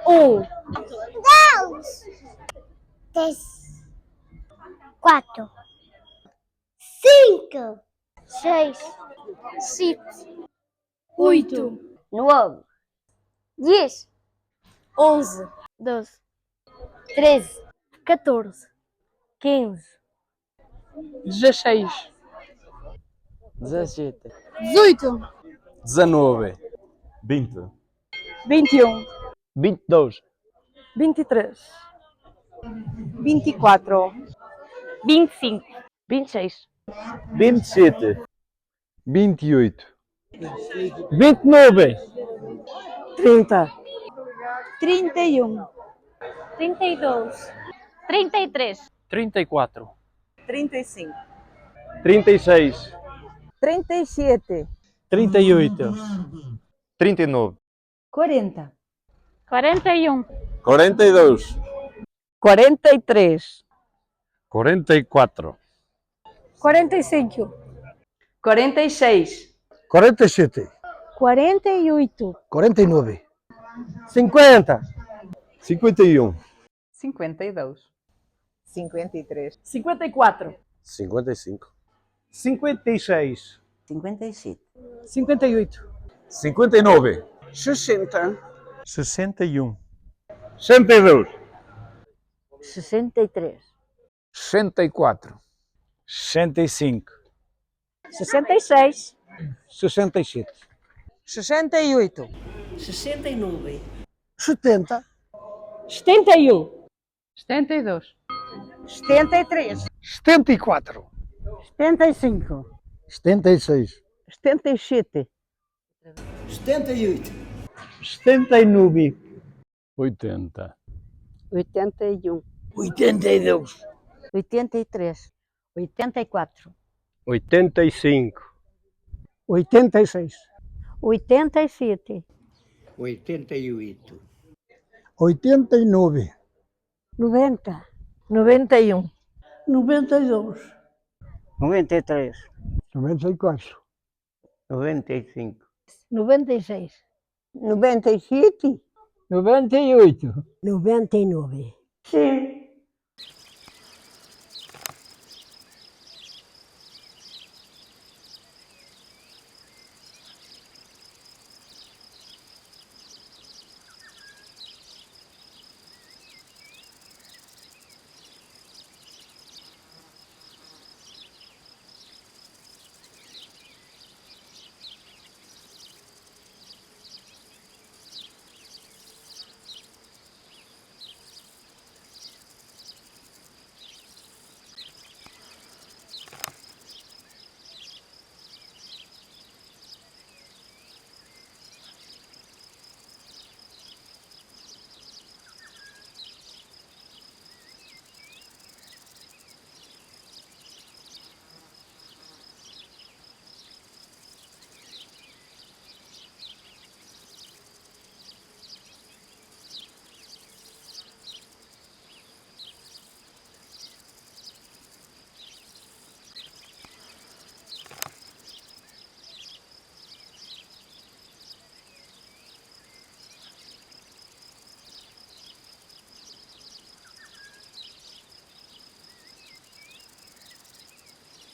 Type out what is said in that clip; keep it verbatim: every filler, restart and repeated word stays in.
Um. Dois. Três. Quatro. Cinco. Seis. Sete. Oito. Nove. Dez. Onze. Doze. Treze. Catorze. Quinze. Dezasseis. Dezassete. Dezoito. Dezanove. Vinte. Vinte e um. Vinte e dois. Vinte e três. Vinte e quatro. Vinte e cinco. Vinte e seis. Vinte e sete. Vinte e oito. Vinte e nove. Trinta. Trinta e um. Trinta e dois. Trinta e três. Trinta e quatro. Trinta e cinco. Trinta e seis. Trinta e sete. Trinta e oito. Trinta e nove. Quarenta. Quarenta e um. Quarenta e dois. Quarenta e três. Quarenta e quatro. Quarenta e cinco. Quarenta e seis. Quarenta e sete. Quarenta e oito. Quarenta e nove. Cinquenta. Cinquenta e um. Cinquenta e dois. Cinquenta e três. Cinquenta e quatro. Cinquenta e cinco. Cinquenta e seis. Cinquenta e sete. Cinquenta e oito. Cinquenta e nove. Sessenta. Sessenta e um. Sessenta e dois. Sessenta e três. Sessenta e quatro. Sessenta e cinco. Sessenta e seis. Sessenta e sete. Sessenta e oito. Sessenta e nove. Setenta. Setenta e um. Setenta e dois. Setenta e três. Setenta e quatro. Setenta e cinco. Setenta e seis. Setenta e sete. Setenta e oito. Setenta e nove. Oitenta. Oitenta e um. Oitenta e dois. Oitenta e três. Oitenta e quatro. Oitenta e cinco. Oitenta e seis. Oitenta e sete. Oitenta e oito. Oitenta e nove. Noventa. Noventa e um. Noventa e dois. Noventa e três. Noventa e quatro. Noventa e cinco. Noventa e seis. Noventa e sete. Noventa e oito. Noventa e nove. Sim.